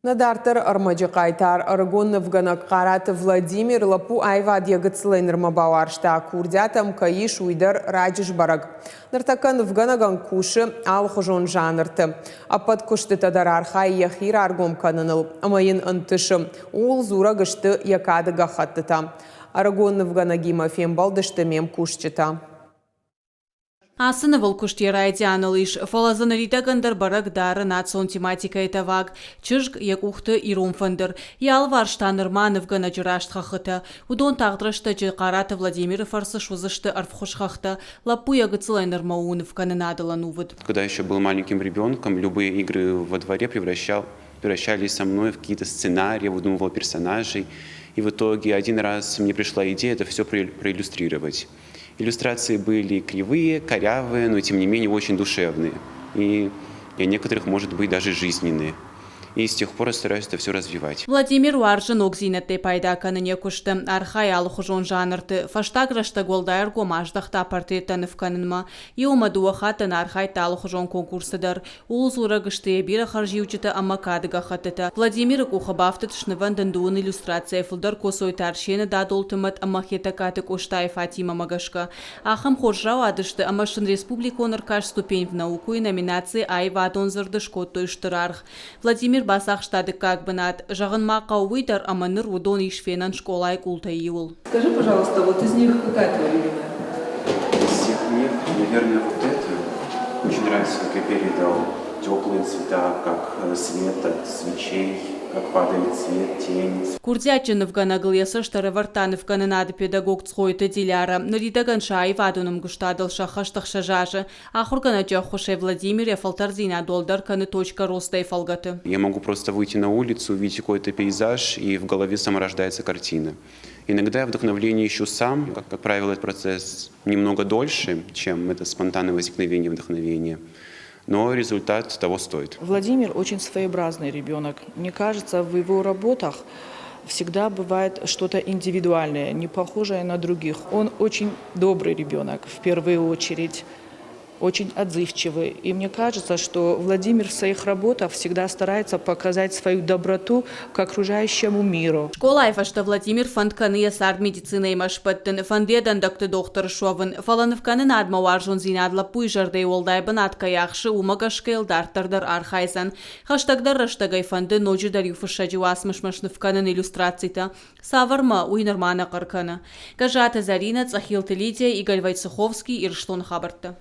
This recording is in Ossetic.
Нӕ дарддӕры ӕрмӕджы хъайтар ӕрыгон нывгӕнӕг Хъараты Владимир лӕппу аивад йӕ гыццылӕй нырмӕ бауарзта. Курдиат ӕм кӕй ис, уый дӕр раджы сбӕрӕг. Ныртӕккӕ нывгӕнӕгӕн кусы алыхуызон жанрты. Ӕппӕт куыстытӕ дӕр архайы йӕхи раргом кӕныныл ӕмӕ йын ӕнтысы. Ууыл дзурӕг сты йӕ кады гӕххӕттытӕ. Ӕрыгон нывгӕнӕгимӕ фембӕлдысты ме мкусджытӕ. Ацы нывыл куыст йӕ райдианыл ис, фӕлӕ дзы ныридӕгӕн дӕр бӕрӕг дары национ тематикӕйы тӕваг. Чызг, йӕ къухты ирон фӕндыр. Йӕ алыварс та нырма нывгӕнӕджы раст хӕххытӕ. Уыдон тагъд рӕстӕджы Хъараты Владимиры фӕрцы суыдзысты ӕрвхуыз хӕхтӕ. Лӕппу йӕ гыццылӕй нырмӕ у нывкӕнынадыл ӕнувыд. Когда еще был маленьким ребенком, любые игры во дворе превращал, превращались со мной в какие-то сценарии, выдумывал персонажей. И в итоге один раз мне пришла идея это все проиллюстрировать. Иллюстрации были кривые, корявые, но тем не менее очень душевные. И для некоторых, может быть, даже жизненные. И с тех пор я стараюсь это все развивать. Владимир уарзы ногдзинӕдтӕй пайда кӕнын йӕ куысты, архайы алыхуызон жанрты. Фӕстаг рӕстӕг уӕлдай ӕргом аздӕхта портреттӕ ныв кӕнынмӕ. Иу ӕмӕ дыууӕ хатты нӕ архайдта алыхуызон конкурсты дӕр. Ууыл дзурӕг сты йӕ бирӕ хӕрзиуджытӕ ӕмӕ кады гӕххӕттытӕ. Владимиры къухы бафтыд снывӕндын дыууын иллюстрацийӕ фылдӕр Коцойты Арсены Дадолты мӕт ӕмӕ Хетӕгкаты Къостайы Фатимӕмӕ гӕсгӕ. Ахӕм хорз рауадысты ӕмӕ сын республикон ӕркаст Ступень в науку-йы номинацийы аивадон дзырды скодтой стыр аргъ. Владимир бацахста дыккаг бынат. Зӕгъын ма хъӕуы уый дӕр, ӕмӕ ныр уыдон ис фенӕн скъолайы къултӕй иуыл. Скажи, пожалуйста, вот из них какая твоя любимая? Из всех них, наверное, вот это. Очень нравится, как я передал теплые цвета, как свет от свечей, как падает свет, тень. Курдиатджын нывгӕнӕгыл йӕ цӕст ӕрӕвӕрдта нывкӕнынады педагог Цгъойты Диляра. Ныридӕгӕн сӕ аивадон ӕмгуыстадыл сӕххӕст ӕхсӕз азы. Ахуыргӕнӕджы ӕххуысӕй Владимир йӕ фӕлтӕрддзинад уӕлдӕр кӕны Точка роста-йы фӕлгӕты. Я могу просто выйти на улицу, увидеть какой-то пейзаж, и в голове сама рождается картина. Иногда я вдохновление ищу сам. Как, как правило, этот процесс немного дольше, чем это спонтанное возникновение вдохновения. Но результат того стоит. Владимир очень своеобразный ребенок. Мне кажется, в его работах всегда бывает что-то индивидуальное, не похожее на других. Он очень добрый ребенок, в первую очередь очень отзывчивый. И мне кажется, что Владимир в своих работах всегда старается показать свою доброту к окружающему миру. Скъолайы фӕстӕ Владимир фӕнд кӕны йӕ цард медицинӕимӕ сбӕттын, фӕнды йӕ дӕндӕгты дохтыр суӕвын. Фӕлӕ нывкӕнынадмӕ уарзондзинад лӕппуйы зӕрдӕйы уӕлдай бынат кӕй ахсы, уымӕ гӕсгӕ йыл дарддӕр дӕр архайдзӕн. Хӕстӕгдӕр рӕстӕгӕй фӕнды ноджыдӕр иу фыссӕджы уацмысмӕ сныв кӕнын иллюстрацитӕ. Цавӕрмӕ, уый нырма нӕ хъӕр кӕны. Гӕззаты Зӕринӕ, Цъӕхилты Лидия, Игорь Войцеховский, Ирыстоны хабӕрттӕ.